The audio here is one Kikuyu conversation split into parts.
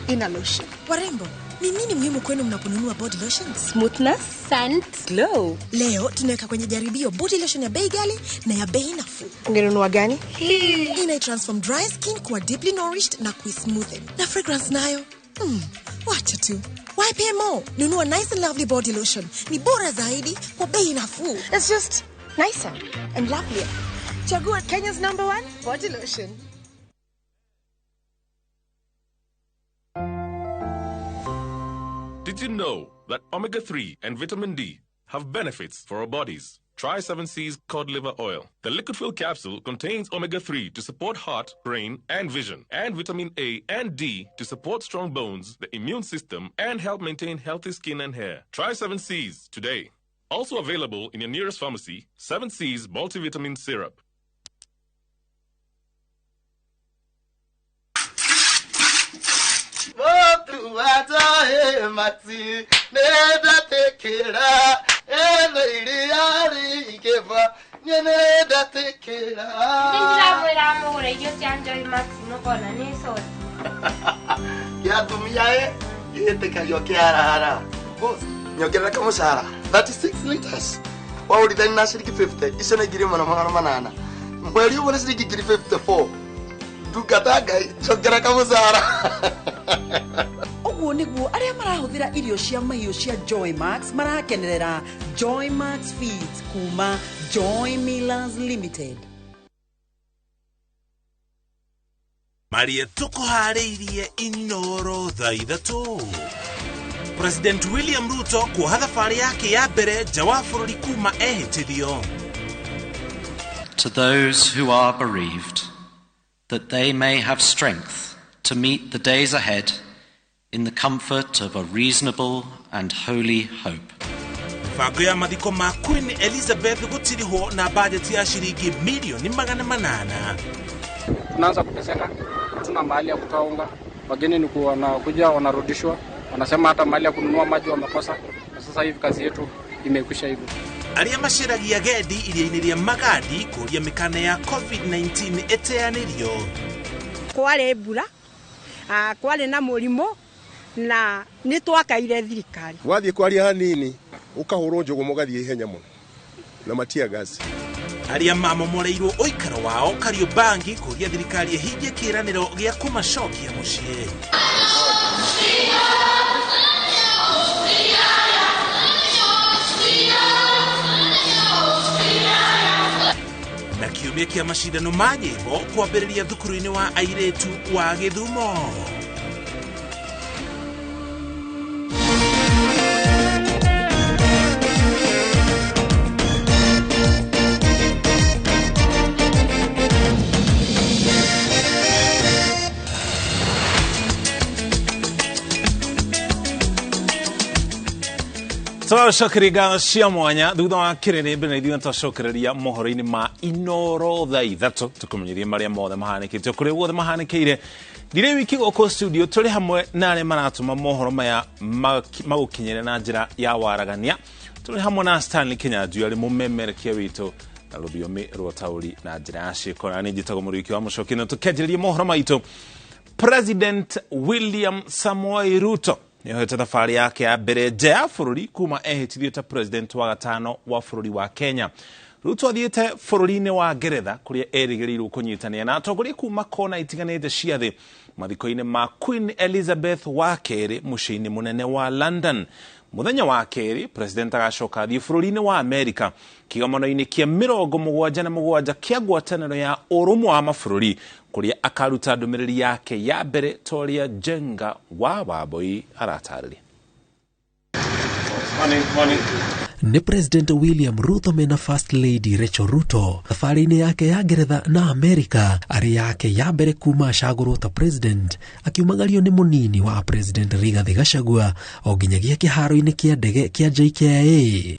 in a lotion. Warembo, ni nini muhimu kwenu mnaponunua body lotions? Smoothness, scent, glow. Leo tunaweka kwenye jaribio body lotion ya bei ghali na ya bei nafuu. Ungenunua gani? Hii ina transform dry skin kuwa deeply nourished na kuismoothen. Na fragrance nayo? Wacha tu. Why pay more? Nunua Nice and Lovely body lotion. Ni bora zaidi kwa bei nafuu. It's just nicer and lovelier. Chagua Kenya's #1 body lotion. Did you know that omega-3 and vitamin D have benefits for our bodies? Try 7C's cod liver oil. The liquid fill capsule contains omega-3 to support heart, brain, and vision, and vitamin A and D to support strong bones, the immune system, and help maintain healthy skin and hair. Try 7C's today. Also available in your nearest pharmacy, 7C's multivitamin syrup. Nyongerera mũcara 36 liters waũrithani na ciringi 50 icio nĩ 1800 mweri ũmwe nĩ ciringi 54 ndungata Ngai njongerera kamũcara. Ũguo nĩguo arĩa marahũthĩra irio cia mahiũ cia Joy Max marakenerera Joy Max Feeds kuma Joy Millers Limited. Maria tũkũharĩirie Inoro thaa ithatũ. President William Ruto kuoha thabarĩ yake ya mbere nja wa bũrũri kuma ehĩtithio. To those who are bereaved, that they may have strength to meet the days ahead in the comfort of a reasonable and holy hope. Mĩbango ya mathiko ma Queen Elizabeth gũtirihwo na bajeti ya shilingi milioni 800. Tunaanza kuteseka, hatuna mahali ya kutoa unga, wageni ni wanakuja wanarudishwa, wanasema hata mahali ya kununua maji wamekosa, na sasa hivi kazi yetu imekwisha hivyo. Arĩa maceragia gendi iria-inĩ rĩa Magadi kũria mĩkana ya COVID-19 ĩteanĩrio. Kwarĩ mbura, kwarĩ na mũrimũ na nĩ twakaire thirikari. Wathiĩ kwaria hanini ũkahũrwo njũgũ mũgathiĩ ihenya mũno na matia gasi. Arĩa mamomoreirwo ũikaro wao Kariobangi kũria thirikari ĩhingie kĩĩranĩro gĩa kũmacokia mũciĩ. Na kiumia kĩa macindano ma nyĩmbo kwambĩrĩria thukuru-inĩ wa airĩtu wa Gĩthumo. Twacokeria ngatho cia mwanya thutha wa kĩrĩrĩmbĩ na ithuĩ twacokereria mohoro-inĩ ma Inoro thaa ithatũ tũkũmenyerie marĩa mothe mahanĩkĩte kũrĩa guothe mahanĩkĩire. Ndirĩ wiki gũkũ studio tũrĩ hamwe na arĩa maratũma mohoro maya magũkinyĩre na njĩra ya waragania. Tũrĩ hamwe na Stanley Kinyanjui arĩ mũmemerekia witũ na rũthiomi rwa taũri na njĩra ya ciĩko, na niĩ njĩtagwo Mũriũki wa Mũcoki na tũkĩanjĩrĩria mohoro maitũ. President William Samoei Ruto nĩohete thabarĩ yake ya mbere nja ya bũrũri kuma ehĩtithio ta president wa gatano wa bũrũri wa Kenya. Ruto athiĩte bũrũri-inĩ wa Ngeretha kũrĩa erĩgĩrĩirwo kũnyitanĩra na atongoria kuma kona itiganĩte cia thĩ mathiko-inĩ ma Queen Elizabeth wa kerĩ mũciĩ-inĩ mũnene wa London. Mũthenya wa kerĩ president agacoka athiĩ bũrũri-inĩ wa Amerika kĩgomano-inĩ kĩa 77 kĩa ngwatanĩro ya ũrũmwe wa mabũrũri kũrĩa akaruta ndũmĩrĩri yake ya mbere ta ũrĩa Njenga wa Wambui aratarĩria. Ni President William Ruto mena First Lady Rachel Ruto thabarĩ-inĩ yake ya Ngeretha na Amerika arĩ yake ya mbere kuma acagũrwo ta president akiumagario nĩ mũnini wa President Rigathi Gachagua o nginyagia kĩharo-inĩ kĩa ndege kĩa JKIA.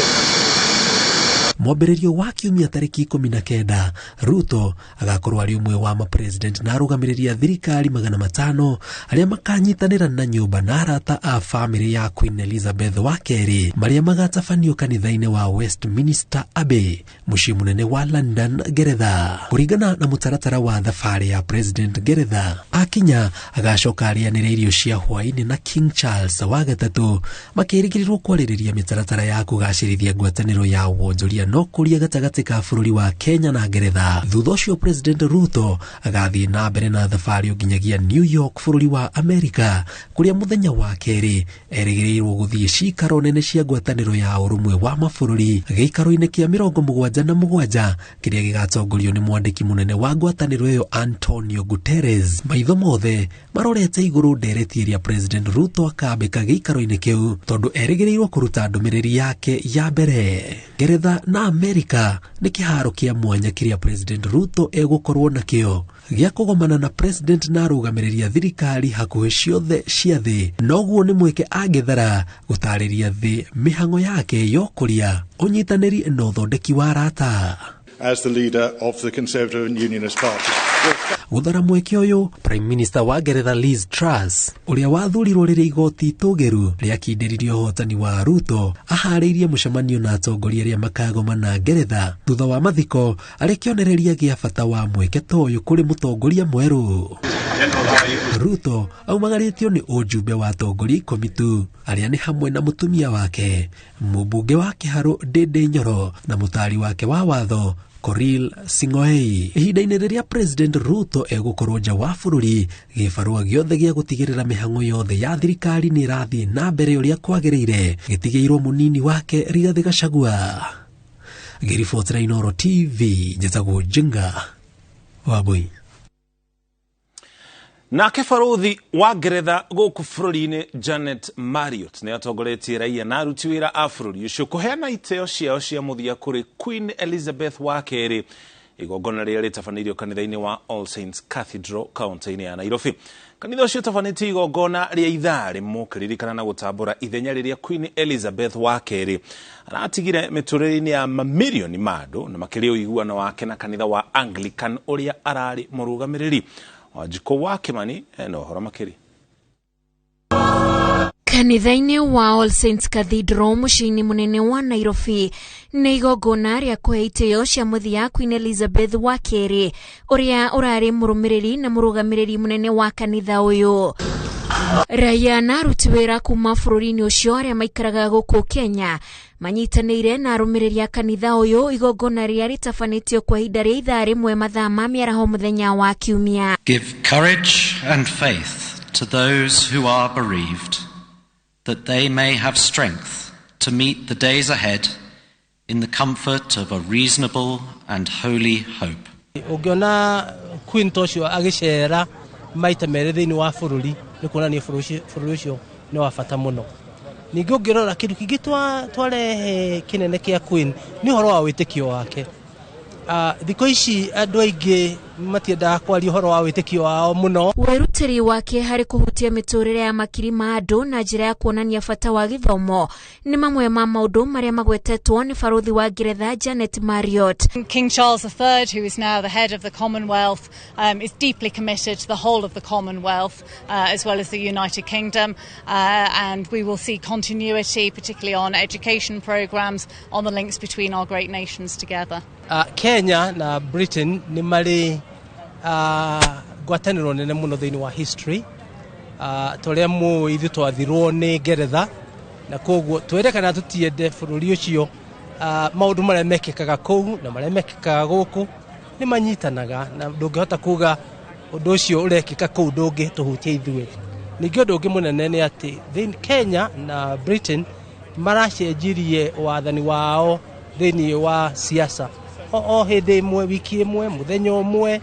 Mwambĩrĩrio wa kiumia tarĩki 19 Ruto agakorwo arĩ ũmwe wa mapresident na arũgamĩrĩri a thirikari 500 arĩa makanyitanĩra na nyũmba na arata a famĩlĩ ya Queen Elizabeth wa kerĩ marĩa magatabanio kanitha-inĩ wa Westminster Abbey, mũciĩ mũnene wa London, Ngeretha. Kũringana na mũtaratara wa thabarĩ ya President Ngeretha, akinya agacoka arĩanĩre irio cia hwaĩ-inĩ na King Charles wa gatatũ, makĩrĩgĩrĩrwo kwarĩrĩria mĩtaratara ya kũgacĩrithia ngwatanĩro ya wonjoria no kũria gatagatĩ ka bũrũri wa Kenya na Ngeretha. Thutha ũcio President Ruto agathiĩ na mbere na thabarĩ nginyagia New York bũrũri wa Amerika, kũrĩa mũthenya wa kerĩ erĩgĩrĩirwo gũthiĩ cikaro nene cia ngwatanĩro ya ũrũmwe wa mabũrũri gĩikaro-inĩ kĩa 77 kĩrĩa gĩgatongorio nĩ mwandĩki mũnene wa ngwatanĩro ĩyo Antonio Guterres. Maitho mothe marorete igũrũ ndereti ĩrĩa President Ruto akambĩka gĩikaro-inĩ kĩu, tondũ erĩgĩrĩirwo kũruta ndũmĩrĩri yake ya mbere. Ngeretha na Amerika nĩ kĩharo kĩa mwanya kĩrĩa President Ruto egũkorwo nakĩo gĩa kũgomana na president na arũgamĩrĩri a thirikari hakuhĩ ciothe cia thĩ. Noguo nĩ mweke angĩthara gũtarĩria thĩ mĩhang'o yake ya ũkũria, ũnyitanĩri na ũthondeki wa arata. As the leader of the Conservative and Unionist Party. Gũthara mweke ũyũ, Prime Minister wa Ngeretha Liz Truss, ũrĩa wathurirwo rĩrĩa igoti itũgĩru rĩakindĩririe ũhotani wa Ruto, aharĩirie mũcemanio na atongoria arĩa makagomana Ngeretha thutha wa mathiko arĩ kĩonereria gĩa bata wa mweke ta ũyũ kũrĩ mũtongoria mwerũ. Ruto aumagarĩtio nĩ ũjumbe wa atongoria 10 tu, arĩa nĩ hamwe na mũtumia wake, mũmbunge wa Kĩharũ Ndĩndĩ Nyoro, na mũtaari wake wa watho Korir Sing'oei. Ihinda-inĩ rĩrĩa President Ruto egũkorwo nja wa bũrũri, gĩbarũa gĩothe gĩa gũtigĩrĩra mĩhang'o yothe ya thirikari nĩ ĩrathiĩ na mbere ũrĩa kwagĩrĩire gĩtigĩirwo mũnini wake Rigathĩ Gachagua. Ngĩribotera Inooro TV, njĩtagwo Njenga Wambui. Nake barothi wa Ngeretha gũkũ bũrũri-inĩ Janet Marriott nĩ atongoretie raia na aruti wĩra a bũrũri ũcio kũheana iteo ciao cia mũthia kũrĩ Queen Elizabeth wa kerĩ, igongona rĩrĩa rĩtabanĩirio kanitha-inĩ wa All Saints Cathedral kaunti-inĩ ya Nairobi. Kanitha ũcio ũtabanĩtie igongona rĩa ithaa rĩmwe ũkĩririkana na gũtambũra ithenya rĩrĩa Queen Elizabeth wa kerĩ aratigire mĩtũrĩre-inĩ ya mamirioni ma andũ na makĩria ũiguano wake na kanitha wa Anglican ũrĩa ararĩ mũrũgamĩrĩri. Wanjikũ wa Kimani ena ũhoro makĩria. Kanitha-inĩ wa All Saints Cathedral mũciĩ-inĩ mũnene wa Nairobi nĩ igongona rĩa kũhe itĩo cia mũthia Queen Elizabeth wa kerĩ, ũrĩa ũrarĩ mũrũmĩrĩri na mũrũgamĩrĩri mũnene wa kanitha ũyũ. Raia na aruti wĩra kuma bũrũri-inĩ ũcio arĩa maikaraga gũkũ Kenya manyitanĩire na arũmĩrĩri a kanitha ũyũ igongona rĩrĩa rĩtabanĩtio kwa ihinda rĩa ithaa rĩmwe mathaa ma mĩaraho mũthenya wa Kiumia. Give courage and faith to those who are bereaved, that they may have strength to meet the days ahead in the comfort of a reasonable and holy hope. Ũngĩona Queen ta ũcio agĩcera maita merĩ thĩinĩ wa bũrũri nĩ kuonania bũrũri ũcio nĩ wa bata mũno. Ningĩ ũngĩrora kĩndũ kĩngĩ twarehe kĩnene kĩa Queen nĩ ũhoro wa wĩtĩkio wake. Thikũ ici andũ aingĩ matiendaga kwaria ũhoro wa wĩtĩkio wao mũno. Wĩrutĩri wake harĩ kũhutia mĩtũrĩre ya makiri ma andũ na njĩra ya kuonania bata wa gĩthomo nĩ mamwe ma maũndũ marĩa magwetetwo nĩ barothi wa Ngeretha Janet Marriott. King Charles III, who is now the head of the Commonwealth, is deeply committed to the whole of the Commonwealth as well as the United Kingdom, and we will see continuity, particularly on education programmes, on the links between our great nations together. Kenya na Britain nĩ marĩ ngwatanĩro nene mũno thĩinĩ wa history, ta ũrĩa mũĩ ithuĩ twathirwo nĩ Ngeretha, na koguo twende kana tũtiende bũrũri ũcio, maũndũ marĩa mekĩkaga kũu na marĩa mekĩkaga gũkũ nĩ manyitanaga, na ndũngĩhota kuga ũndũ ũcio ũrekĩka kũu ndũngĩtũhutia ithuĩ. Ningĩ ũndũ ũngĩ mũnene nĩ atĩ Kenya na Britain maracenjirie wathani wao thĩinĩ wa siasa o hĩndĩ ĩmwe, wiki ĩmwe, mũthenya ũmwe,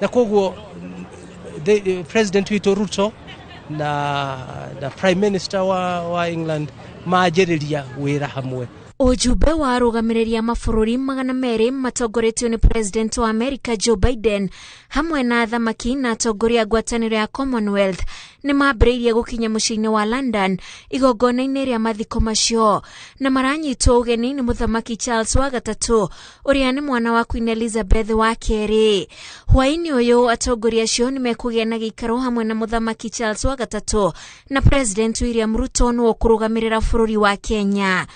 na koguo President witũ Ruto na Prime Minister wa England manjĩrĩria wĩra hamwe. Ujumbe wa arũgamĩrĩri a mabũrũri 200 matongoretio nĩ President wa America Joe Biden hamwe na athamaki na atongoria a ngwatanĩro ya Commonwealth nĩ mambĩrĩirie gũkinya mũciĩ-inĩ wa London igongona-inĩ rĩa mathiko macio, na maranyitwo ũgeni nĩ Mũthamaki Charles wa gatatũ ũrĩa nĩ mwana wa Queen Elizabeth wa kerĩ. Hwaĩ-inĩ ũyũ atongoria acio nĩ mekũgĩa na gĩikaro hamwe na Mũthamaki Charles wa gatatũ na President William Ruto nĩwe ũkũrũgamĩrĩra bũrũri wa Kenya.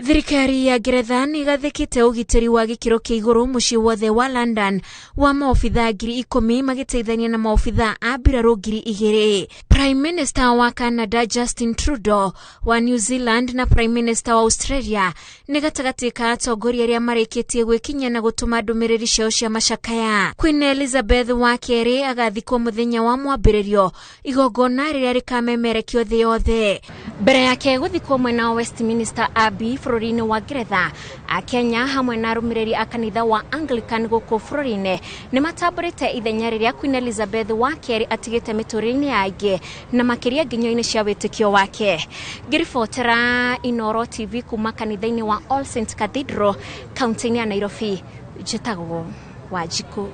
Thirikari ya Ngeretha nĩ ĩgathĩkĩte ũgitĩri wa gĩkĩro kĩa igũrũ mũciĩ wothe wa London wa maobithaa 10,000 magĩteithania na maobithaa a mbirarũ 2,000. Prime Minister wa Canada Justin Trudeau wa New Zealand na Prime Minister wa Australia nĩ gatagatĩ ka atongoria arĩa marĩkĩtie gwĩkinyia na gũtũma ndũmĩrĩri ciao cia macakaya. Queen Elizabeth wa kerĩ agathikwo mũthenya wa mwambĩrĩrio, igongona rĩrĩa rĩkamemerekio thĩ yothe. Mbere yake gũthikwo mwena wa Westminster Abbey bũrũri-inĩ wa Ngeretha, Akenya hamwe na arũmĩrĩri a kanitha wa Anglican gũkũ bũrũri-inĩ nĩ matambũrĩte ithenya rĩrĩa Queen Elizabeth wa kerĩ atigĩte mĩtũrĩre-inĩ ya aingĩ na makĩria nginyo-inĩ cia wĩtĩkio wake. Ngĩribotera Inooro TV kuma kanitha-inĩ wa All Saints Cathedral kaunti-inĩ ya Nairobi, njĩtagwo Wanjikũ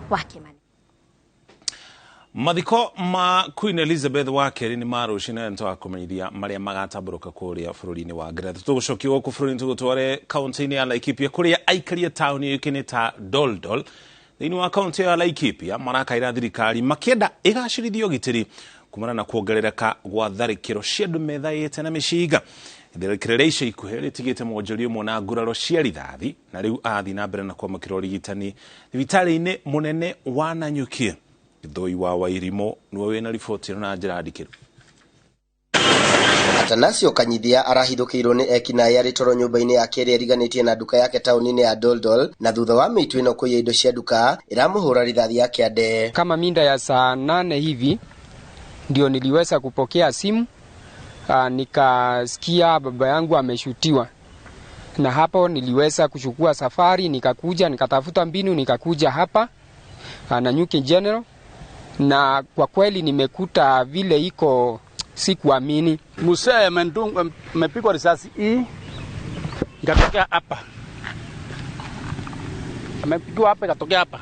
wa Kĩmani. Mathiko ma Queen Elizabeth wa kerĩ nĩ ma rũciũ na nĩtũgakũmenyithia marĩa magatambũrũka kũrĩa bũrũri-inĩ wa Ngeretha. Tũgũcokia gũkũ bũrũri-inĩ tũgũtware kaunti-inĩ ya Laikipia kũrĩa aikari a taũni yũĩkaine ta Doldol thĩinĩ wa kaunti ya Laikipia marakaĩra thirikari makĩenda ĩgacĩrithie ũgitĩri kumana na kuongerereka gwa tharĩkĩro cia andũ methaĩte na mĩcinga. Itharĩkĩro rĩa ica ikuhĩ rĩtigĩte mwonjoria ũmwe na nguraro cia rithathi na rĩu athiĩ na mbere na kwamũkĩra ũrigitani thibitarĩ-inĩ mũnene wa Nanyuki. Gĩthũi wa Wairimũ nĩwe wĩna riboti ĩno na njĩra ndikĩru. Atanasio Kanyithia arahithũkĩirwo nĩ ekinaĩ arĩ toro nyũmba-inĩ yake ĩrĩa ĩriganĩtie na nduka yake taũni-inĩ ya Doldol, na thutha wa mĩitũ ĩno kũiya indo cia nduka ĩramũhũra rithathi ya kĩande. Kama minda ya saa 8 hivi ndio niliweza kupokea simu, nikasikia baba yangu ameshutiwa, na hapo niliweza kuchukua safari nikakuja, nikatafuta mbinu nikakuja hapa Nanyuki General, na kwa kweli nimekuta vile iko sikuamini. Mzee amepigwa risasi hii ikatokea hapa. Amepigwa hapa ikatokea hapa.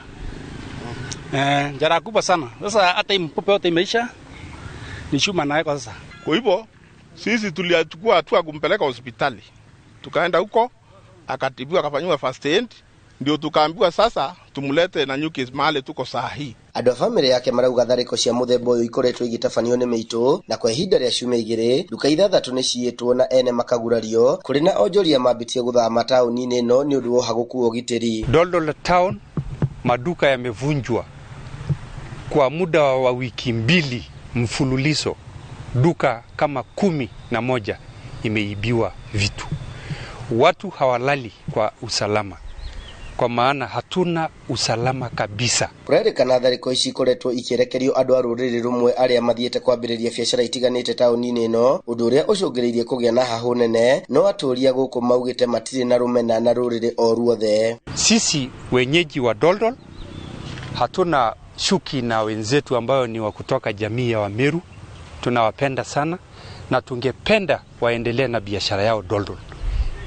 Jeraha kubwa sana. Sasa hata mpupe yote imeisha. Ni chuma naye kwa sasa. Kwa hivyo sisi tulichukua hatua kumpeleka hospitali. Tukaenda huko akatibiwa akafanywa first aid, ndio tukaambiwa sasa tumulete Nanyuki mahali tuko saa hii. Andũ a bamĩrĩ yake marauga tharĩko cia mũthemba ũyũ ikoretwo igĩtabanio nĩ mĩitũ, na kwa ihinda rĩa ciumia 2 nduka 6 nĩ ciĩtwo na ene makagurario kũrĩ na onjoria mambĩtie gũthama taũni-inĩ ĩno nĩ ũndũ wa ũhagũku wa ũgitĩri. Doldol town maduka yamevunjwa kwa muda wa wiki 2 mfululizo, duka kama 11 imeibiwa vitu. Watu hawalali kwa usalama, kwa maana hatuna usalama kabisa. Kũrerĩkana tharĩko ici ikoretwo ikĩerekerio andũ a rũrĩrĩ rũmwe arĩa mathiĩte kwambĩrĩria biacara itiganĩte taũni-inĩ ĩno, ũndũ ũrĩa ũcũngĩrĩirie kũgĩa na hahũ nene, no atũria gũkũ maugĩte matirĩ na rũmena na rũrĩrĩ o ruothe. Sisi wenyeji wa Doldol hatuna shuki na wenzetu ambayo ni wa kutoka jamii ya Wameru, tunawapenda sana na tungependa waendelee na biashara yao Doldol.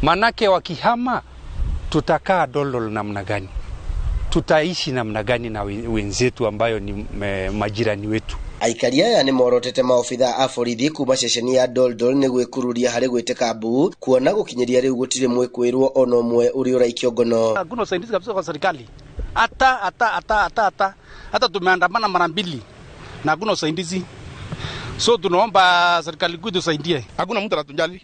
Manake wakihama tutakaa Doldol namna gani? Tutaishi namna gani na wenzetu ambayo ni majirani wetu? Aikari aya nĩ morotete maobithaa a borithi kuma ceceni ya Doldol nĩ gwĩkururia harĩ gwĩtĩka mbu, kuona gũkinyĩria rĩu gũtirĩ mwĩkwĩrwo ona ũmwe ũrĩa ũraikio ngono. Hakuna usaidizi kabisa kwa serikali. Hata tumeandamana mara 2 na hakuna usaidizi. So tunaomba serikali kuu tusaidie. Hakuna mtu anatujali.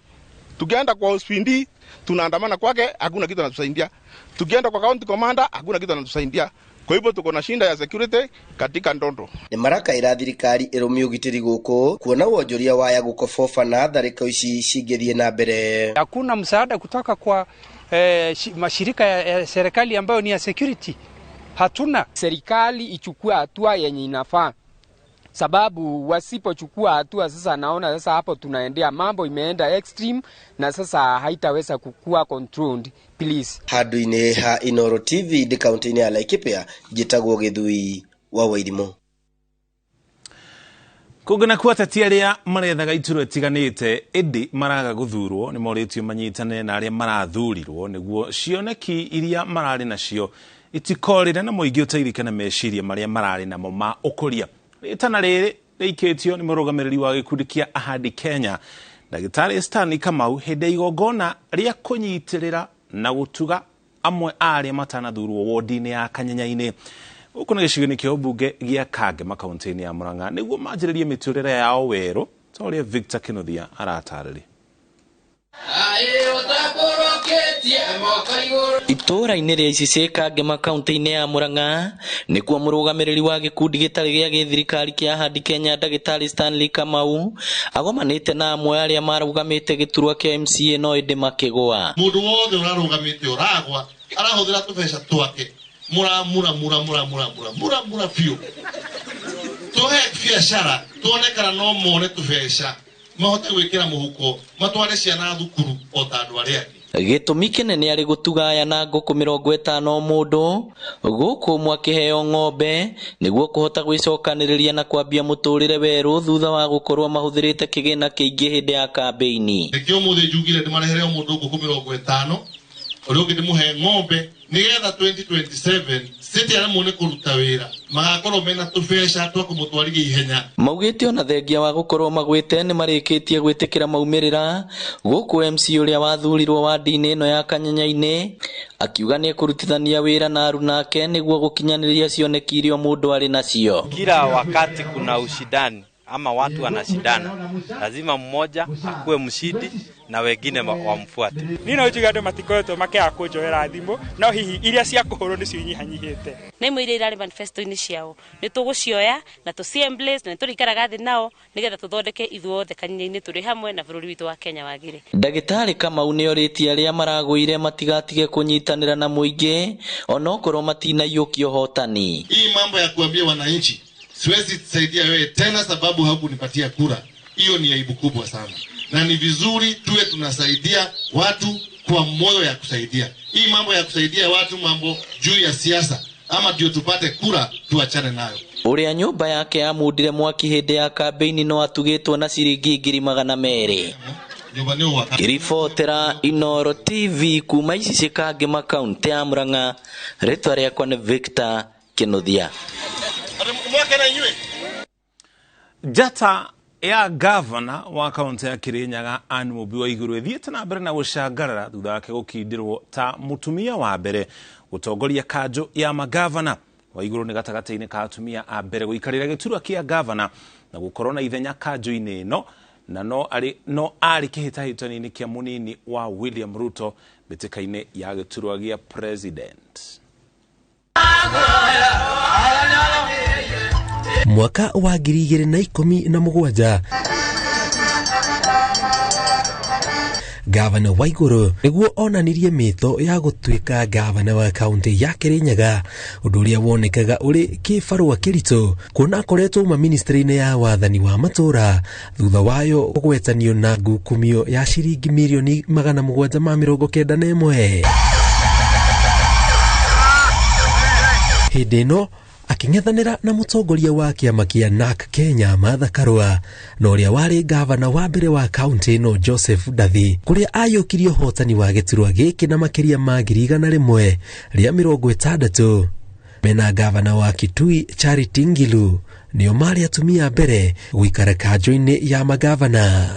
Tukienda kwa hospitali tunaandamana kwake, hakuna kitu anatusaidia. Tukienda kwa county commander hakuna kitu anatusaidia. Kwa hivyo tuko na shinda ya security katika Ndondo. Nĩ marakaĩra thirikari ĩrũmie ũgitĩri gũkũ, kuona wonjoria waya gũkoboba na tharĩko ici cingĩthiĩ na mbere. Hakuna msaada kutoka kwa mashirika ya serikali ambayo ni ya security. Hatuna. Serikali ichukue hatua yenye inafaa, sababu wasipochukua hatua sasa naona sasa hapo tunaendea mambo imeenda extreme na sasa haitaweza kukua controlled. Please. Handũ-inĩ ha Inooro TV ndĩ kaunti-inĩ ya Laikipia, njĩtagwo Gĩthui wa Wairimũ. Kũngĩ nakuo ateti arĩa marethaga iturwa itiganĩte ĩndĩ maraga gũthurwo nĩ morĩtio manyitane na arĩa marathurirwo nĩguo cioneki iria mararĩ nacio itikorĩre na mũingĩ ũteithĩke na meciria marĩa mararĩ namo ma ũkũria. Rĩtana rĩrĩ rĩikĩtio nĩ mũrũgamĩrĩri wa gĩkundi kĩa Ahadi Kenya Ndagĩtarĩ Stanley Kamau hĩndĩ ya igongona rĩa kũnyitĩrĩra na gũtuga amwe a arĩa matanathurwo wodi-inĩ ya Kanyenya-inĩ gũkũ nĩ gĩcigo-inĩ kĩa ũmbunge gĩa Kangema kaunti-inĩ ya Murang'a nĩguo manjĩrĩrie mĩtũrĩre yao werũ ta ũrĩa Victor Kinuthia aratarĩria. Itũũra-inĩ rĩa Icicĩ Kangema kaunti-inĩ ya Murang'a nĩkuo mũrũgamĩrĩri wa gĩkundi gĩtarĩ gĩa gĩthirikari kĩa Ahadi Kenya Ndagĩtarĩ Stanley Kamau agomanĩte na amwe arĩa marũgamĩte gĩturwa kĩa MCA no ĩndĩ makĩgũa. Mũndũ wothe ũrarũgamĩte ũragwa arahũthĩra tũbeca twake mura mura mura mura mura mura mura mura biũ tũhe biacara tuone kana no mone tũbeca mahote gwĩkĩra mũhuko matware ciana thukuru o ta andũ arĩa angĩ. Gĩtũmi kĩnene arĩ gũtuga aya na ngũkũ 50 mũndũ gũkũ ũmwe akĩheo ng'ombe nĩguo kũhota gwĩcokanĩrĩria na kwambia mũtũrĩre werũ thutha wa gũkorwo mahũthĩrĩte kĩgĩna kĩingĩ hĩndĩ ya kambĩini. Nĩkĩo ũmũthĩ njugire ndĩmarehere o mũndũ ngũkũ 50 ũrĩa ũngĩ ndĩmũhe ng'ombe nĩgetha 2027 city aremwo nĩ kũruta wĩra magakorwo mena tũbeca twa kũmũtwarithia ihenya. Maugĩte ona thengia wa gũkorwo magwĩte nĩ marĩkĩtie gwĩtĩkĩra maumĩrĩra gũkũ MC ũrĩa wathurirwo wadi-inĩ ĩno ya Kanyenya-inĩ akiuga nĩ ekũrutithania wĩra na arunake nĩguo gũkinyanĩria cioneki iria mũndũ arĩ nacio. Kila wakati kuna ushindani ama watu wanashindana, lazima mmoja akuwe mshindi na wengine wamfuate. Ni no njuge andu matikoretwo makiaga kunjoera thimu no hihi iria cia kuhurwo nicio inyihanyihite. Na imwe iria irarĩ manifesto-inĩ ciao nĩ tũgũcioya na tũci-embrace na nĩtũrĩikaraga thĩ nao nĩgetha tũthondeke ithuothe Kanyenya-inĩ tũrĩ hamwe na bũrũri witũ wa Kenya wagĩre. Ndagĩtarĩ Kamau nĩorĩtie arĩa maragũire matigatige kũnyitanĩra na mũingĩ onokorwo matinaiyũkia ũhotani. Hii mambo ya kuambia wananchi siwezi saidia wewe tena sababu hakunipatia kura, hiyo ni aibu kubwa sana, na ni vizuri tuwe tunasaidia watu kwa moyo ya kusaidia. Hii mambo ya kusaidia watu mambo juu ya siasa ama ndio tupate kura, tuachane nayo. Ũrĩa nyũmba yake yamundire mwaki hĩndĩ ya kambĩini no atugĩtwo na ciringi 200,000. Ngĩribotera Inooro TV kuma Icicĩ Kangema kaunti ya Murang'a, rĩtwa rĩakwa nĩ Victor Kinuthia. Njata ya gavana wa kaunti ya Kirinyaga Anne Mũmbi wa Igũrũ ĩthiĩte na mbere na gũcangarara thutha wake gũkindĩrwo ta mũtumia wa mbere gũtongoria kanjũ ya magavana. Wa Igũrũ nĩ gatagatĩ-inĩ ka atumia a mbere gũikarĩra gĩturwa kĩa gavana na gũkorwo na ithenya kanjũ-inĩ ĩno, na no arĩ kĩhĩtahĩtano-inĩ kĩa mũnini wa William Ruto mbĩtĩka-inĩ ya gĩturwa gĩa president. Mwaka wa 2017 Gavana Waiguru nĩguo onanirie mĩto ya gũtuĩka gavana wa kaunti ya Kirinyaga, ũndũ ũrĩa wonekaga ũrĩ kĩbarũa kĩritũ kuona akoretwo uma ministry-inĩ ya wathani wa matũũra thutha wayo kũgwetanio na ngukumio ya ciringi mirioni 791. Hĩndĩ ĩno akĩng'ethanĩra na mũtongoria wa kĩama kĩa NARC Kenya Martha Karua na ũrĩa warĩ gavana wa mbere wa kaunti ĩno Joseph Ndathi, kũrĩa ayũkirie ũhotani wa gĩturwa gĩkĩ na makĩria ma 160,000. Mena gavana wa Kitui Charity Ngilu nĩo marĩ atumia mbere gũikara kanjũ-inĩ ya magavana.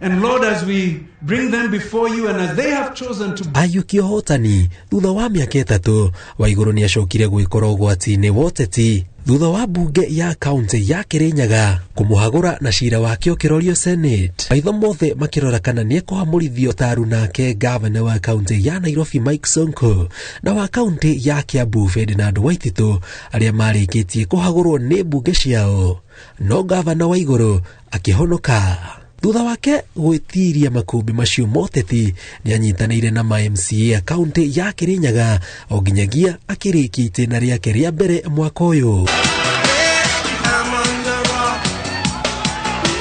And Lord, as we bring them before you and as they have chosen to ayũkia ũhotani thutha wa mĩaka 3, Waigũrũ nĩacokire gwĩkora ũgwati-inĩ wa ũteti thutha wa mbunge ya kaunti ya Kirinyaga kũmũhagũra na cira wake ũkĩrorio Senate, maitho mothe makĩrora kana nĩekũhamũrithio taru nake gavana wa kaunti ya Nairobi Mike Sonko na wa kaunti ya Kiambu Ferdinand Waititu arĩa marĩkĩtie kũhagũrwo nĩ mbunge ciao, no gavana Waigũrũ akĩhonoka. Thutha wake gwĩtiria makũmbĩ macio moteti nĩanyitanĩire na ma MCA kaunti ya Kirinyaga o nginyagia akĩrĩkia itĩna rĩake rĩa mbere mwaka ũyũ.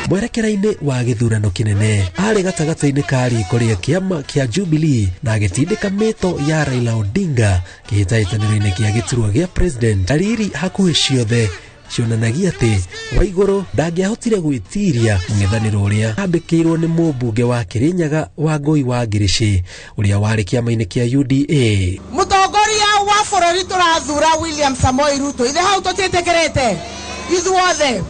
Mwerekera-inĩ wa gĩthurano kĩnene arĩ gatagatĩ-inĩ ka riko rĩa kĩama kĩa Jubilee na agĩtindĩka mĩto ya Raila Odinga kĩhĩtahĩtanĩro-inĩ kĩa gĩturwa gĩa president. Dariri hakuhĩ ciothe cionanagia atĩ Waigũrũ ndangĩahotire gwĩtiria mũng'ethanĩro ũrĩa ambĩkĩirwo nĩ mũmbunge wa Kĩrĩnyaga Wangũi wa Ngĩrĩcĩ ũrĩa warĩ kĩama-inĩ kĩa UDA. Mũtongoria wa bũrũri tũrathura William Samoei Ruto, ithe hau tũtiĩtĩkĩrĩte ithuothe.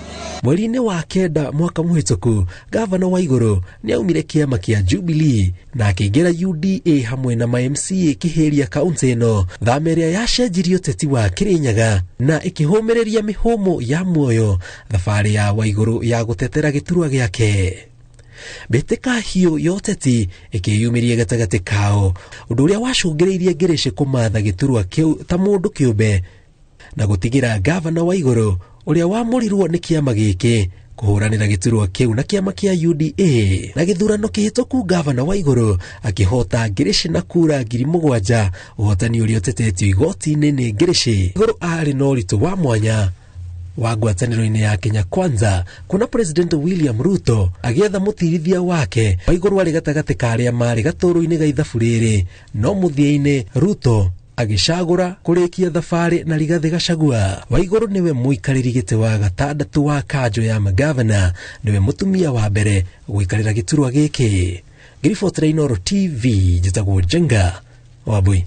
Mweri-inĩ wa 9 mwaka mũhĩtũku, gavana Waigũrũ nĩ aumire kĩama kĩa Jubilee na akĩingĩra UDA hamwe na ma MCA kĩhĩria kaunti ĩno, thama ĩrĩa yacenjirie ũteti wa Kĩrĩnyaga na ĩkĩhũmĩrĩria mĩhũmũ ya muoyo thabarĩ ya Waigũrũ ya gũtetera gĩturwa gĩake. Mbĩtĩka hiũ ya ũteti ĩkĩyumĩria gatagatĩ kao, ũndũ ũrĩa wacũngĩrĩirie Ngĩrĩcĩ kũmatha gĩturwa kĩu ta mũndũ kĩũmbe na gũtigĩra gavana Waigũrũ ũrĩa wamũrirwo nĩ kĩama gĩkĩ kũhũranĩra gĩturwa kĩu na kĩama kĩa UDA. Na gĩthurano kĩhĩtũku gavana Waigũrũ akĩhota Ngĩrĩcĩ na kura 7,000, ũhotani ũrĩa ũtetetio igoti-inĩ nĩ Ngĩrĩcĩ. Waigũrũ arĩ na ũritũ wa mwanya wa ngwatanĩro-inĩ ya Kenya Kwanza kuona President William Ruto agĩetha mũtirithia wake. Waigũrũ arĩ gatagatĩ ka arĩa marĩ gatũrũ-inĩ ga ithabu rĩrĩ, no mũthia-inĩ Ruto agĩcagũra kũrĩkia thabarĩ na Rigathĩ Gachagua. Waigũrũ nĩwe mũikarĩri gĩtĩ wa gatandatũ wa kanjũ ya magavana, nĩwe mũtumia wa mbere gũikarĩra gĩturwa gĩkĩ. Ngĩribotera Inooro TV, njĩtagwo Njenga Wambui.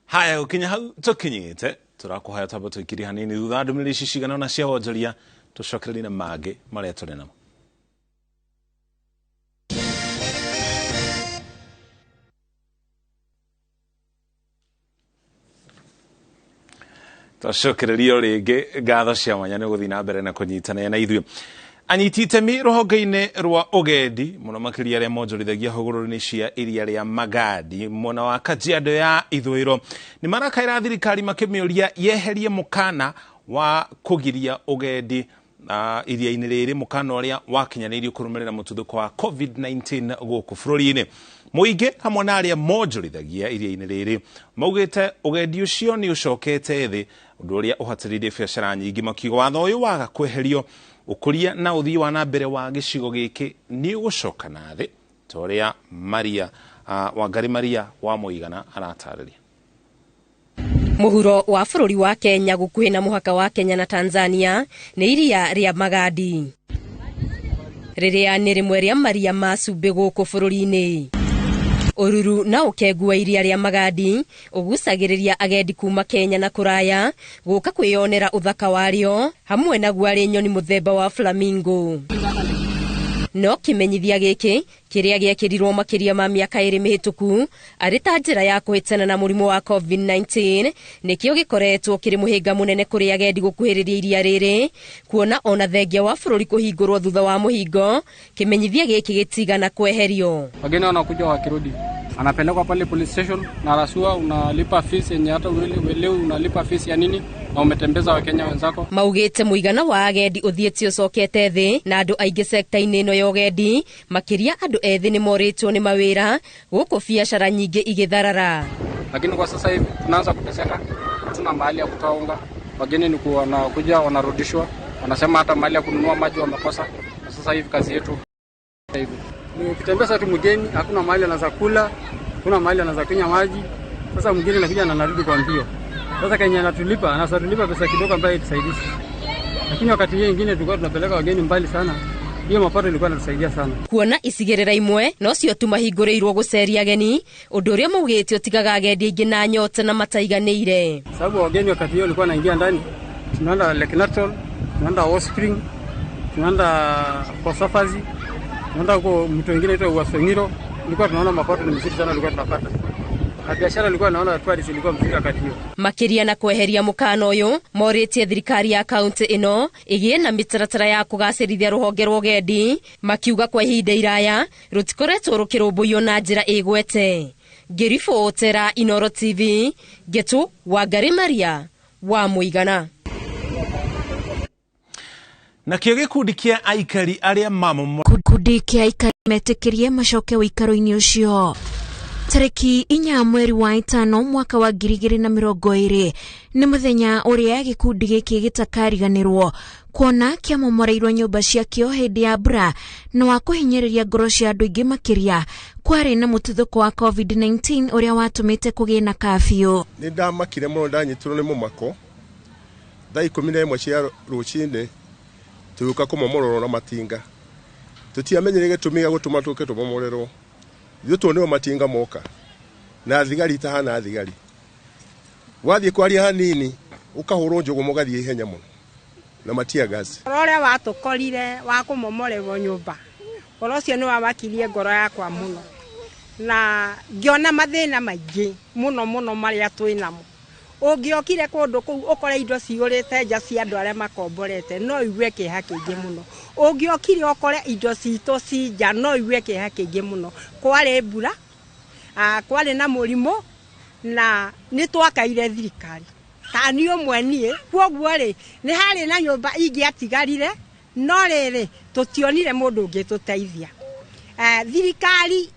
Haya, gũkinya hau tũkinyĩte tũrakũhaya twambe tũikirie hanini thutha ndũmĩrĩri ici cigana ũna cia wonjoria tũcokererie na mangĩ marĩa tũrĩ namo. Twacokererio rĩngĩ ngatho cia mwanya nĩ gũthiĩ na mbere na kũnyitanĩra na ithuĩ. Anyiti itemi rũhonge-inĩ rwa ũgendi mũno makĩria arĩa monjorithagia hũgũrũrũ-inĩ cia iria rĩa Magadi mwena wa Kajiado ya ithũĩro nĩ marakaĩra thirikari makĩmĩũria yeherie mũkana wa kũgiria ũgendi iria-inĩ rĩrĩ, mũkana ũrĩa wakinyanĩirio kũrũmĩrĩra mũtuthũko wa COVID-19 gũkũ bũrũri-inĩ. Mũingĩ hamwe na arĩa monjorithagia iria-inĩ rĩrĩ maugĩte ũgendi ũcio nĩ ũcokete thĩ, ũndũ ũrĩa ũhatĩrĩirie biacara nyingĩ, makiuga watho ũyũ waga kweherio ũkũria na ũthii wa na mbere wa gĩcigo gĩkĩ nĩ ũgũcoka na thĩ, ta ũrĩa Maria Wangari Maria wa Mũigana aratarĩria. Mũhuro wa bũrũri wa Kenya gũkuhĩ na mũhaka wa Kenya na Tanzania nĩ iria rĩa Magadi, rĩrĩa nĩ rĩmwe rĩa maria ma cumbĩ gũkũ bũrũri-inĩ. Ũruru na ũkengu wa iria rĩa Magadi ũgucagĩrĩria agendi kuma Kenya na kũraya gũka kwĩyonera ũthaka warĩo, hamwe naguo arĩ nyoni mũthemba wa flamingo. No kĩmenyithia gĩkĩ kĩrĩa gĩekĩrirwo makĩria ma mĩaka 2 mĩhĩtũku arĩ ta njĩra ya kũhĩtana na mũrimũ wa COVID-19 nĩkĩo gĩkoretwo kĩrĩ mũhĩnga mũnene kũrĩ agendi gũkuhĩrĩria iria rĩrĩ, kuona ona thengia wa bũrũri kũhingũrwo thutha wa mũhingo, kĩmenyithia gĩkĩ gĩtigana kweherio. Wageni wanakuja wakirudi, anapelekwa pale police station na rasua, unalipa fees yenye hata uelewi unalipa fees ya nini na umetembeza Wakenya wenzako. Maugĩte mũigana wa agendi ũthiĩte ũcokete thĩ na andũ aingĩ sekta-inĩ ĩno ya ũgendi, makĩria andũ ethĩ nĩ morĩtwo nĩ mawĩra gũkũ biacara nyingĩ igĩtharara. Lakini kwa sasa hivi tunaanza kuteseka, hatuna mahali ya kutoa unga, wageni ni wanakuja wanarudishwa, wanasema hata mahali ya kununua maji wamekosa. Kwa sasa hivi kazi yetu hivi ukitembea tu mgeni hakuna mahali anaweza kula, hakuna mahali anaweza kunywa maji. Sasa mgeni anakuja na anarudi kwa mbio. Sasa Kenya anatulipa, anatulipa pesa kidogo ambayo itusaidii. Lakini wakati mwingine tulikuwa tunapeleka wageni mbali sana. Hiyo mapato ilikuwa inatusaidia sana. Kuona icigĩrĩra imwe no cio tu mahingũrĩirwo gũceria ageni, ũndũ ũrĩa maugĩte ũtigaga agendi aingĩ na nyota na mataiganĩire. Sababu wageni wakati hiyo walikuwa wanaingia ndani, tunaenda Lake Natron, tunaenda Hot Spring, tunaenda kwa safari, tunaenda huko mto mwingine inaitwa Uasongiro. Ilikuwa tunaona mapato ni mzuri sana tulikuwa tunapata. Na biashara ilikuwa naona tourist ilikuwa mzuri wakati hiyo. Makiria na kweheria mukana uyu moritie thirikari ya kaunti ino igie na mitaratara ya kugacirithia ruhonge rwa ugendi, makiuga kwa ihinda iraya rutikoretwo rukirumbuiyo na njira igwete. Ngiribotera Inooro TV, Ngetu Wangari Maria wa Muigana. Nakĩo gĩkundi kĩa aikari arĩa mamo gĩkundi kĩa aikari metĩkĩrie macoke ũikaro-inĩ ũcio. Tarĩki 4 mweri wa 5 mwaka wa 2020 nĩ mũthenya ũrĩa gĩkundi gĩkĩ gĩtakariganĩrwo kuona kĩamomoreirwo nyũmba ciakĩo hĩndĩ ya mbura na wa kũhinyĩrĩria ngoro cia andũ aingĩ makĩria kwarĩ na mũtuthũko wa COVID-19 ũrĩa watũmĩte kũgĩe na kabiũ. Nĩ ndamakire mũno, ndanyitirwo nĩ mũmako Thaa 11 cia rũcinĩ tũgĩũka kũmomororwo na matinga. Tũtiamenyire gĩtũmi gĩa gũtũma tũke tũmomorerwo. Ithuĩ tuonirwo matinga moka na thigari itahana thigari. Wathiĩ kwaria hanini ũkahũrwo njũgũma ũgathiĩ ihenya mũno na matia gas. Ũhoro ũrĩa watũkorire wa kũmomorerwo nyũmba, ũhoro ũcio nĩ wamakirie ngoro yakwa mũno, na ngĩona mathĩna maingĩ mũno mũno marĩa twĩ namo. Ũngĩokire kũndũ kũu ũkore indo ciyũrĩte nja cia andũ arĩa makomborete, no ũigue kĩeha kĩingĩ mũno. Ũngĩokire ũkore indo citũ ci nja, no ũigue kĩeha kĩingĩ mũno. Kwarĩ mbura, kwarĩ na mũrimũ, na nĩ twakaire thirikari. Ta niĩ ũmwe niĩ, kwoguo rĩ, nĩ harĩ na nyũmba ingĩatigarire, no rĩrĩ, tũtionire mũndũ ũngĩtũteithia. Thirikari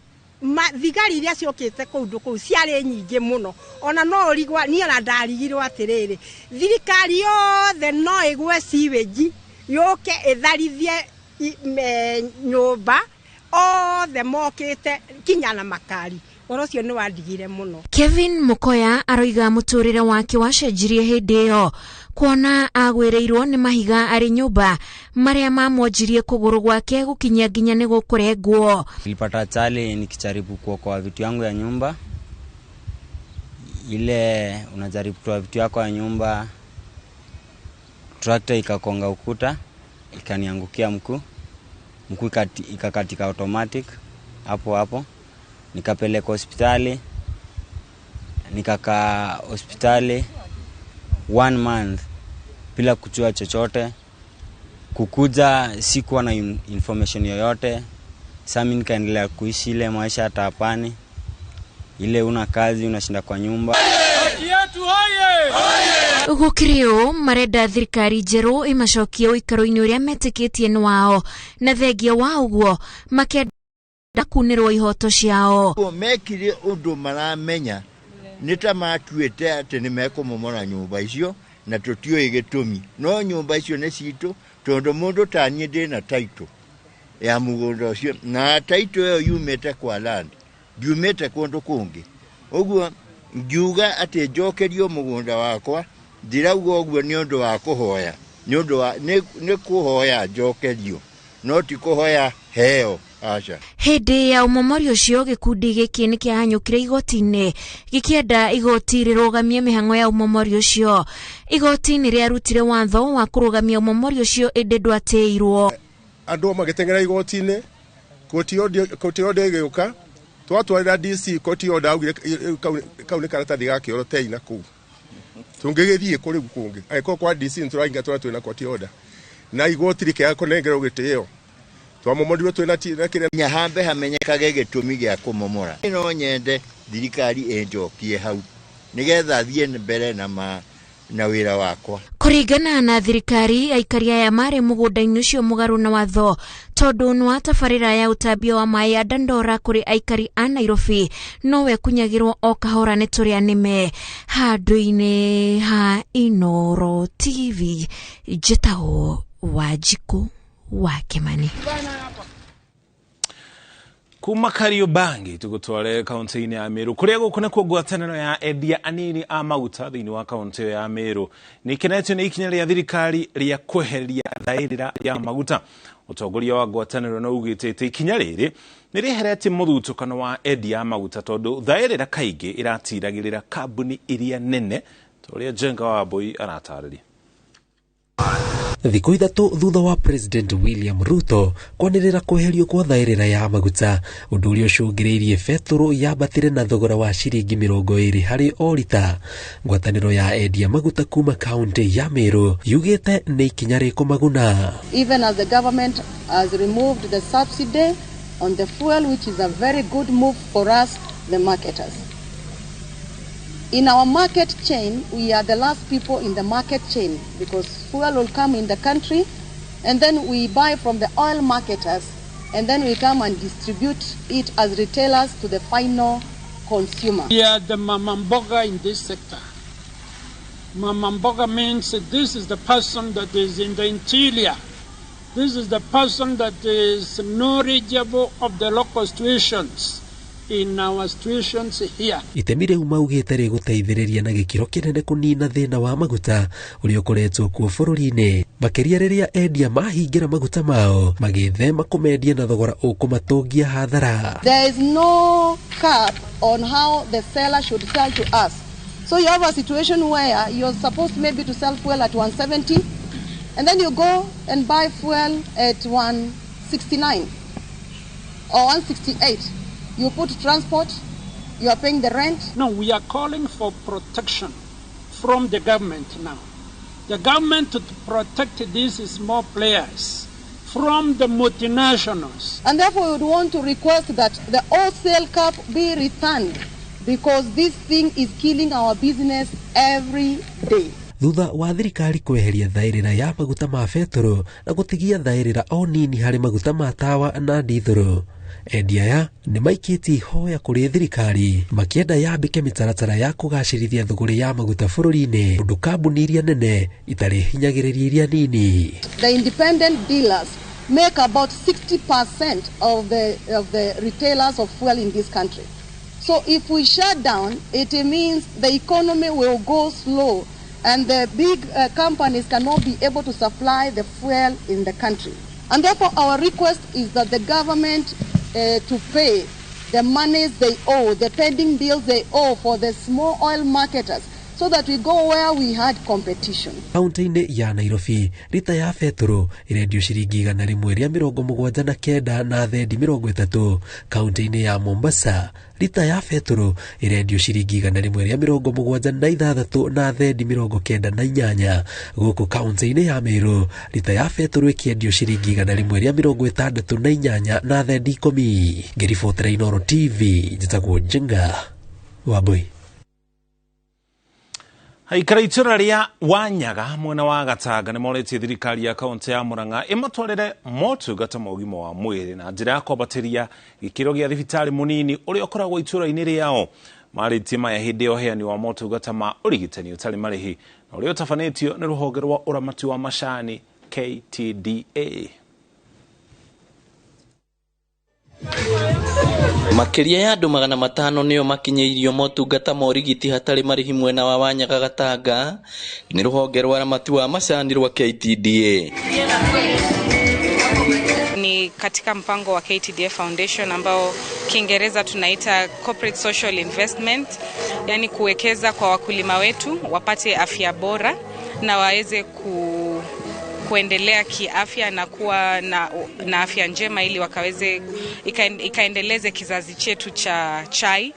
thigari iria ciokĩte kũndũ kũu ciarĩ nyingĩ mũno, ona no ũrigwo, niĩ ona ndarigirwo atĩrĩrĩ, thirikari yothe no ĩgwe sewage yũke ĩtharithie nyũmba othe mokĩte kinya na makari. Ũhoro ũcio nĩ wandigire mũno. Kevin Mukoya aroiga mũtũrĩre wake wacenjirie hĩndĩ ĩyo kuona agwĩrĩirwo nĩ mahiga arĩ nyũmba marĩa mamwonjirie kũgũrũ gwake gũkinyia nginya nĩ gũkũrengwo. Nilipata ajali nikijaribu kuokoa vitu yangu ya nyumba. Ile unajaribu kutoa vitu yako ya nyumba, trakta ikakonga ukuta, ikaniangukia mkuu. Mkuu ikakatika automatic hapo hapo. Nikapelekwa hospitali, nikakaa hospitali 1 month bila kujua chochote. Kukuja sikuwa na information yoyote. Sasa mimi nikaendelea kuishi ile maisha tapani. Ile una kazi unashinda kwa nyumba. Gũkĩrĩ ũũ marenda thirikari njerũ ĩmacokie ũikaro-inĩ ũrĩa metĩkĩtie nĩ wao, na thengia wa ũguo makĩenda kunĩrwo ihoto ciao. Mekire ũndũ maramenya nĩ ta matuĩte atĩ nĩ mekũmomora nyũmba icio na tũtiũĩ gĩtũmi, no nyũmba icio nĩ citũ tondũ mũndũ ta niĩ ndĩna title ya mũgũnda ũcio, na title ĩyo yumĩte kwa land, ndiumĩte kũndũ kũngĩ. Ũguo ngiuga atĩ njokerio mũgũnda wakwa, ndirauga ũguo nĩ ũndũ wa kũhoya, nĩ ũndũ wa nĩ kũhoya njokerio, no ti kũhoya heo. Aca. Hĩndĩ ya ũmomori ũcio gĩkundi gĩkĩ nĩ kĩahanyũkire igoti-inĩ gĩkĩenda igoti rĩrũgamie mĩhang'o ya ũmomori ũcio. Igoti nĩ rĩarutire watho wa kũrũgamia ũmomori ũcio ĩndĩ ndwatĩirwo. Andũ magĩteng'era igoti-inĩ, koti order ĩgĩũka, twatwarĩra DC koti order augire kau nĩ karatathi ga kĩoro tei na kũu. Tũngĩgĩthiĩ kũ rĩu kũngĩ? Angĩkorwo kwa DC nĩ tũrainga tũrĩa twĩna koti order. Na igoti rĩkĩaga kũnengerwo gĩtĩo. Twamomorirwo twĩna kĩrĩa. Nginya hambe hamenyekage gĩtũmi gĩa kũmomora. No nyende thirikari ĩnjokie hau nĩgetha thiĩ mbere na wĩra wakwa. Kũringana na thirikari, aikari aya marĩ mũgũnda-inĩ ũcio mũgarũ na watho tondũ nĩ wa tabarĩra ya ũtambia wa maĩ ya Dandora kũrĩ aikari a Nairobi nowe kunyagĩrwo o kahora nĩ tũrĩa nĩme. Handũ-inĩ ha Inooro TV, njĩtagwo Wanjikũ wa Kimani. Kuma Kariobangi tugutware kaunti-inĩ ya Meru kuria guku nikuo ngwatanĩro ya endia anini a maguta thĩinĩ wa kaunti ya Meru nĩ ikenetio nĩ ikinya rĩa thirikari rĩa kweheria thaĩrĩra ya maguta. Ũtongoria wa ngwatanĩro no ugĩte atĩ ikinya rĩrĩ nĩ rĩeheretie mũthutũkano wa endia a maguta tondũ thaĩrĩra kaingĩ ĩratiragĩrĩra kambuni iria nene ta ũrĩa Jenga Wambui aratarĩria. Thikũ ithatũ thutha wa President William Ruto kwanĩrĩra kweherio kwa thaĩrĩra ya maguta, ũndũ ũrĩa ũcũngĩrĩirie betũrũ yambatĩre na thogora wa ciringi 20 harĩ o rita. Ngwatanĩro ya endia maguta kuma kaunti ya Meru yugĩte nĩ ikinya rĩkũmaguna. Even as the government has removed the subsidy on the fuel, which is a very good move for us, the marketers. In our market chain, we are the last people in the market chain because fuel will come in the country and then we buy from the oil marketers and then we come and distribute it as retailers to the final consumer. We are the mama mboga in this sector. Mama mboga means this is the person that is in the interior. This is the person that is knowledgeable of the local situations. in our situations here. Itemi rĩu maugĩte rĩgũteithĩrĩria na gĩkĩro kĩnene kũnina thĩna wa maguta ũrĩa ũkoretwo kuo bũrũri-inĩ, makĩria rĩrĩa endia mahingĩra maguta mao magĩthema kũmendia na thogora ũkũmatũngia hathara. There is no cap on how the seller should sell to us. So you have a situation where you're supposed maybe to sell fuel at 170, and then you go and buy fuel at 169 or 168. You put transport, you are paying the rent. No, we are calling for protection from the government now. The government to protect these small players from the multinationals. And therefore we would want to request that the wholesale cap be returned, because this thing is killing our business every day. Thutha wa thirikari kweheria thaĩrĩra ya maguta ma betũrũ na gũtigia thaĩrĩra o nini harĩ maguta ma tawa na ndithũrũ, endia aya nĩ maikĩtie ihoya kũrĩ thirikari makĩenda yambĩke mĩtaratara ya kũgacĩrithia thũgũrĩ ya maguta bũrũri-inĩ, ũndũ kambuni iria nene itarĩ hinyagĩrĩria iria nini. The independent dealers make about 60% of the retailers of fuel in this country. So if we shut down, it means the economy will go slow and the big companies cannot be able to supply the fuel in the country. And therefore our request is that the government to pay the monies they owe, the pending bills they owe for the small oil marketers, so that we go where we had competition. Kaunti-inĩ ya Nairobi, rita ya betũrũ ĩrendio ciringi 179 na thendi 30. Kaunti-inĩ ya Mombasa, rita ya betũrũ ĩrendio ciringi 176 na thendi 98. Gũkũ kaunti-inĩ ya Meru, rita ya betũrũ ĩkĩendio ciringi 168 na thendi 10. Ngĩribotera Inooro TV, njĩtagwo Njenga Wambui. Aikara itũra rĩa Wanyaga mwena wa Gatanga nĩ morĩtie thirikari ya kaunti ya Murang'a ĩmatwarĩre motungata ma ũgima wa mwĩrĩ na njĩra ya kwambatĩria gĩkĩro gĩa thibitarĩ mũnini ũrĩa ũkoragwo itũra-inĩ rĩao. Marĩtie maya hĩndĩ ya ũheani wa motungata ma ũrigitani ũtarĩ marĩhi na ũrĩa ũtabanĩtio nĩ rũhonge rwa ũramati wa macani KTDA. Makĩria ya andũ 500 nĩo makinyĩirio motungata ma ũrigiti hatarĩ marĩhi mwena wa Wanyaga Gatanga nĩ rũhonge rwa ũramati wa macani rwa KTDA. Ni katika mpango wa KTDA Foundation ambao Kiingereza tunaita corporate social investment, yani kuwekeza kwa wakulima wetu wapate afya bora na waweze kuendelea kiafya na kuwa na afya njema ili wakaweze ikaendeleze kizazi chetu cha chai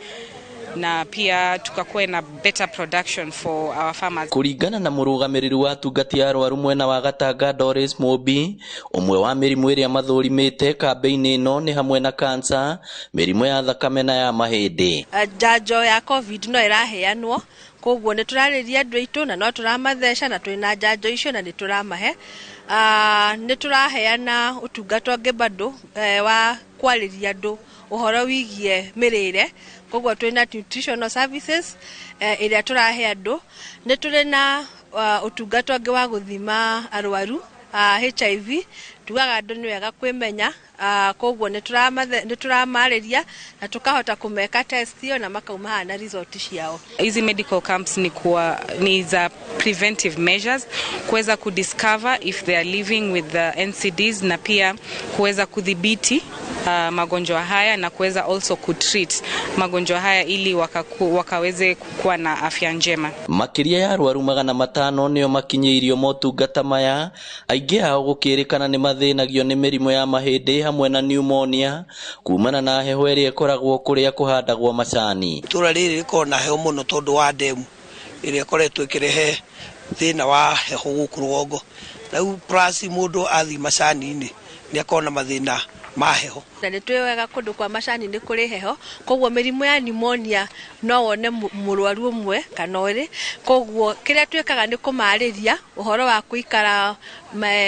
na pia tukakuwe na better production for our farmers. Kuringana na murugamiriri wa atungati a arwaru mwena wa Gatanga Doris Mobi, umwe wa mĩrimũ ĩrĩa mathũrimĩte kambĩ-inĩ ĩno nĩ hamwe na kansa, mĩrimũ ya thakame na ya mahĩndĩ. Njanjo ya COVID no ĩraheanwo, koguo nĩ tũrarĩria andũ aitũ na no tũramatheca na twĩna njanjo icio na nĩ tũramahe. Nĩ tũraheana ũtungata ũngĩ bado wa kwarĩria andũ ũhoro wĩgiĩ mĩrĩre, koguo twĩna nutritional services ĩrĩa tũrahe andũ. Nĩ tũrĩ na ũtungata ũngĩ wa gũthima arwaru HIV, tugaga andũ nĩ wega kwĩmenya, koguo nĩ tũramarĩria na tukahota kũmeka test ĩyo na makauma haha na result ciao. Hizi medical camps ni za preventive measures kuweza kudiscover if they are living with the NCDs na pia kuweza kudhibiti magonjwa haya na kuweza also kutreat magonjwa haya ili wakaweze kuwa na afya njema. Makĩria ya arwaru 500 nĩo makinyĩirio motungata maya, aingĩ ao gũkĩrĩkana nĩ mathĩnagio nĩ mĩrimũ ya mahĩndĩ hamwe na pneumonia kumana na heho ĩrĩa ĩkoragwo kũrĩa kũhandagwo macani. Itũra rĩrĩ rĩkoragwo na heho mũno tondũ wa ndemu ĩrĩa ĩkoretwo ĩkĩrehe thĩna wa heho gũkũ rũgongo. Rĩu plus mũndũ athiĩ macani-inĩ nĩ akoragwo na mathĩna ma heho. Na nĩ tũĩ wega kũndũ kwa macani nĩ kũrĩ heho, koguo mĩrimũ ya pneumonia no wone mũrwaru ũmwe kana ũrĩ. Koguo kĩrĩa twĩkaga nĩ kũmarĩria ũhoro wa kũikara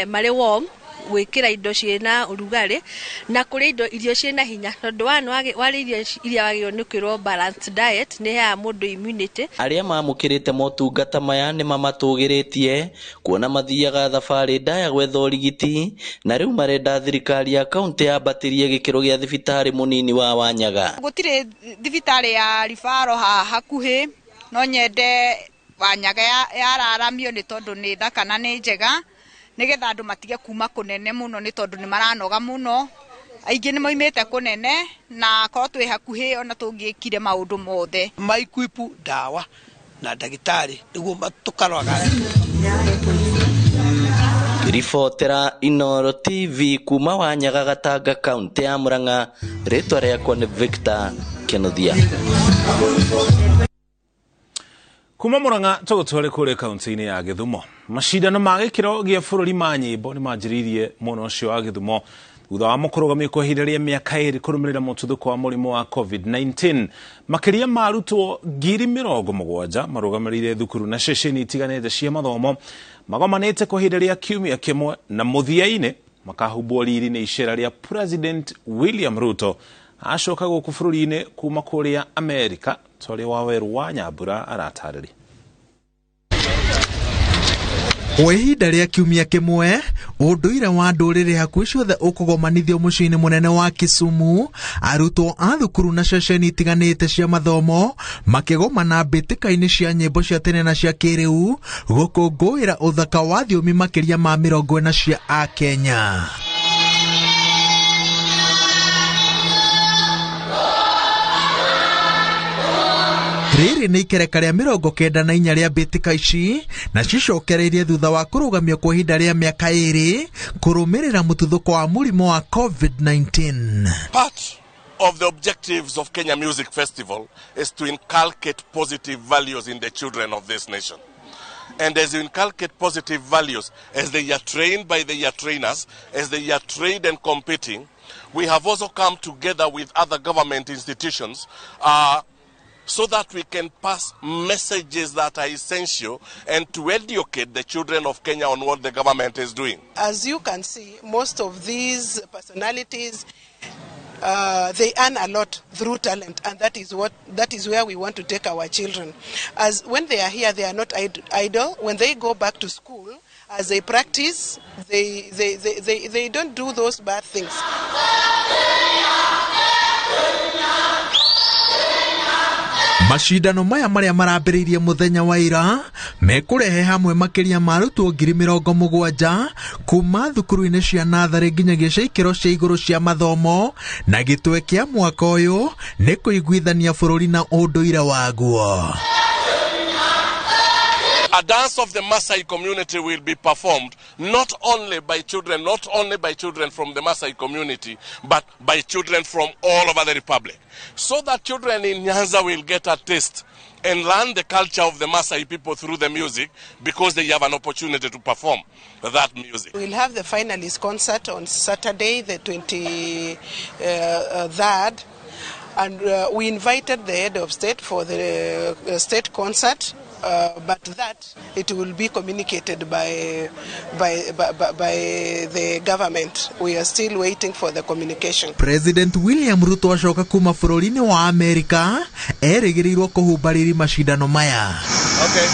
marĩ warm, Gwĩkĩra indo ciĩna ũrugarĩ na kũrĩa indo irio ciĩna hinya, tondũ one warĩa irio iria wagĩrĩirwo nĩ kwĩrwo balanced diet, nĩ ĩheaga mũndũ immunity. Arĩa mamũkĩrĩte motungata maya nĩ mamatũgĩrĩtie kuona mathiaga thabarĩ ndaya gwetha ũrigiti, na rĩu marenda thirikari ya kaunti yambatĩrie gĩkĩro gĩa thibitarĩ mũnini wa Wanyaga. Gũtirĩ thibitarĩ ya ribaro haha hakuhĩ, no nyende Wanyaga yararamio nĩ tondũ nĩ thaka na nĩ njega, nĩgetha andũ matige kuma kũnene mũno nĩ tondũ nĩ maranoga mũno. Aingĩ nĩ moimĩte kũnene, na korwo twĩ hakuhĩ ona tũngĩkire maũndũ mothe. Maikwipu ndawa na ndagĩtarĩ nĩguo tũkaroraga. Ribotera Inooro TV kuma Wanyaga, Gatanga, kaunti ya Murang'a, rĩtwa rĩakwa nĩ Victor Kenothia. Kuma Murang'a tũgũtware kũrĩa kaunti-inĩ ya Gĩthumo. Macindano ma gĩkĩro gĩa bũrũri ma nyĩmbo nĩ manjĩrĩirie mwena ũcio wa Gĩthumo thutha wa mũkũrũgamio kwa ihinda rĩa mĩaka 2 kũrũmĩrĩra mũtuthũko wa mũrimũ wa COVID-19. Makĩria ma arutwo 70,000 marũgamĩrĩire thukuru na ceceni itiganĩte cia mathomo magomanĩte kwa ihinda rĩa kiumia kĩmwe, na mũthia-inĩ makahumbwo riri nĩ icera rĩa President William Ruto acoka gũkũ bũrũri-inĩ kuma kũrĩa Amerika. Twarĩ wa Weru wa Nyambura aratarĩria. Kwa ihinda rĩa kiumia kĩmwe, ũndũire wa ndũrĩrĩ hakuhĩ ciothe ũkũgomanithio mũciĩ-inĩ mũnene wa Kisumu, arutwo a thukuru na ceceni itiganĩte cia mathomo makĩgomana mbĩtĩka-inĩ cia nyĩmbo cia tene na cia kĩrĩu gũkũngũĩra ũthaka wa thiomi makĩria ma 40 cia Akenya. Rĩrĩ nĩ ikereka rĩa 94 rĩa mbĩtĩka ici, na cicokereirie thutha wa kũrũgamio kwa ihinda rĩa mĩaka 2 kũrũmĩrĩra mũtuthũko wa mũrimũ wa COVID-19. Part of the objectives of Kenya Music Festival is to inculcate positive values in the children of this nation. And as you inculcate positive values, as they are trained by their trainers, as they are trained and competing, we have also come together with other government institutions so that we can pass messages that are essential and to educate the children of Kenya on what the government is doing. As you can see, most of these personalities, they earn a lot through talent, and that is where we want to take our children. As when they are here, they are not idle. When they go back to school, as they practice, they don't do those bad things. Macindano maya marĩa marambĩrĩirie mũthenya wa ira mekũrehe hamwe makĩria ma arutwo 70,000 kuma thukuru-inĩ cia natharĩ nginyagia cia ikĩro cia igũrũ cia mathomo, na gĩtwe kĩa mwaka ũyũ nĩ kũiguithania bũrũri na ũndũire waguo. A dance of the Maasai community will be performed not only by children, not only by children from the Maasai community, but by children from all over the Republic. So that children in Nyanza will get a taste and learn the culture of the Maasai people through the music, because they have an opportunity to perform that music. We'll have the finalist concert on Saturday, the 23rd, and we invited the head of state for the state concert. But that it will be communicated by the government. We are still waiting for the communication. President William Ruto acoka kuma bũrũri-inĩ wa Amerika erĩgĩrĩirwo kũhumba riri macindano maya. Okay.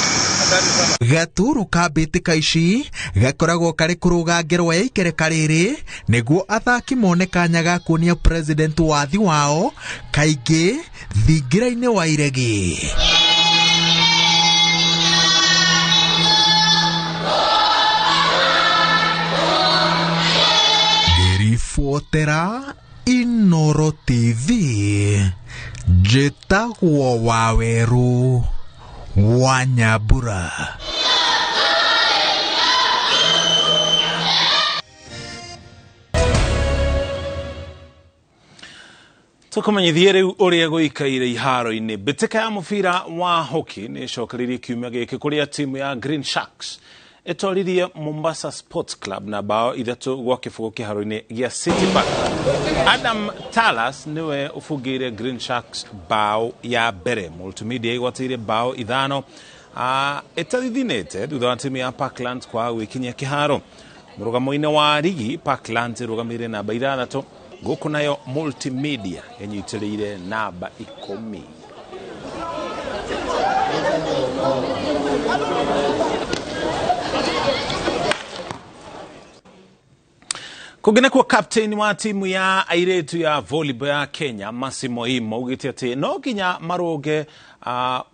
Gaturu ka mbĩtĩka ici gakoragwo karĩ kũrũga ngerwa ya ikereka rĩrĩ nĩguo athaki mone kanya ga kuonia president wathi wao kaingĩ thingira-inĩ wa iregi. Ngĩribotera Inooro TV, njĩtagwo Waweru wa Nyambura. Tũkũmenyithie rĩu ũrĩa gũikaire iharo-inĩ. Mbĩtĩka ya mũbira wa hockey nĩ ĩcokereirie kiumia gĩkĩ kũrĩa timu ya Green Sharks ĩtoririe Mombasa Sports Club na bao 3-0 kĩharo-inĩ gĩa City Park. Adam Talas nĩwe ũbungĩire Green Sharks bao ya mbere. Multimedia ĩgwatĩire bao 5 ĩtathithinĩte thutha wa timu ya Parklands kwaga gwĩkinyia kĩharo. Mũrũgamo-inĩ wa rigi Parklands ĩrũgamĩrĩire namba 6, gũkũ nayo Multimedia ĩnyitĩrĩire namba 10. Kũngĩ nakuo captain wa timu ya airĩtu ya volleyball ya Kenya Mercy Moimo augĩte atĩ no nginya marũnge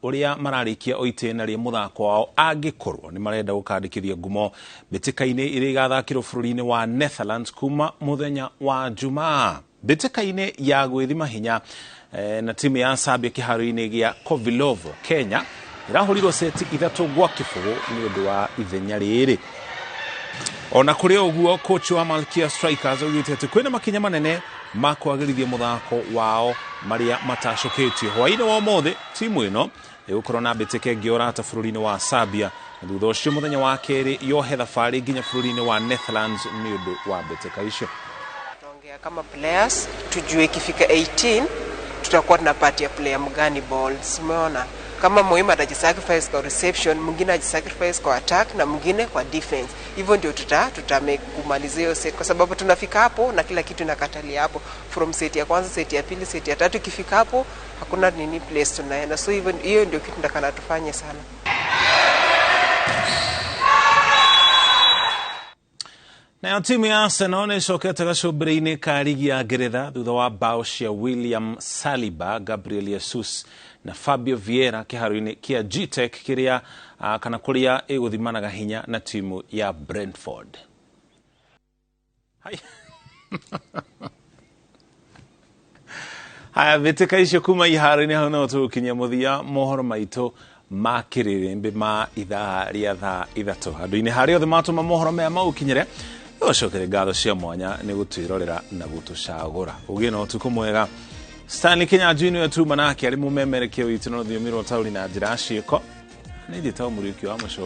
ũrĩa mararĩkia o itĩna rĩa mũthako wao angĩkorwo nĩ marenda gũkandĩkithia ngumo mbĩtĩka-inĩ iria igathakĩrwo bũrũri-inĩ wa Netherlands kuma mũthenya wa Jumaa. Mbĩtĩka-inĩ ya gwĩthima hinya na timu ya Serbia kĩharo-inĩ gĩa Kovilovo Kenya ĩrahũrirwo seti 3-0 nĩ ũndũ wa ithenya rĩrĩ. Ona kũrĩ ũguo coach wa Malkia Strikers augĩte atĩ kwĩna makinya manene ma kwagĩrithia mũthako wao marĩa matacũkĩtio. Hwaĩ-inĩ wa ũmũthĩ timu ĩno ĩgũkorwo na mbĩtĩka ĩngĩ ũrata bũrũri-inĩ wa Serbia, na thutha ũcio mũthenya wa kerĩ yohe thabarĩ nginya bũrũri-inĩ wa Netherlands nĩ ũndũ wa mbĩtĩka icio. Tunaongea kama players tujue ikifika 18 tutakuwa tunapatia player mgani balls. Umeona kama Moima atajisacrifice kwa reception, mwingine ajisacrifice kwa attack na mwingine kwa defense. Hivyo ndio tuta kumalizia hiyo set, kwa sababu tunafika hapo na kila kitu inakatalia hapo, from set ya kwanza, set ya pili, set ya tatu, ikifika hapo hakuna nini place tunaenda. So hivyo hiyo ndio kitu ndakana tufanye sana. Nayo timu ya Arsenal nĩ ĩcokete gacũmbĩrĩ-inĩ ka rigi ya Ngeretha thutha wa bao cia William Saliba, Gabriel Jesus na Fabio Vieira kĩharo-inĩ kĩa Gtech kĩrĩa kana kũrĩa ĩgũthimanaga hinya na timu ya Brentford. Haya, mbĩtĩka icio kuma iharo-inĩ hau no tũgũkinyia mũthia mohoro maitũ ma kĩrĩrĩmbĩ ma ithaa rĩa thaa 3. Andũ-inĩ harĩa othe matũma mohoro maya maũkinyĩre, gũcokere ngatho cia mwanya nĩ gũtwĩrorera na gũtũcagũra. Ũgĩe na ũtukũ mwega. Stanley Kinyanjui nĩwe tuma nake arĩ mũmemerekia witũ na rũthiomi rwa taũri na njĩra ya ciĩko. Nĩ ithuĩ ta Mũriũki wa Mũcũrĩ.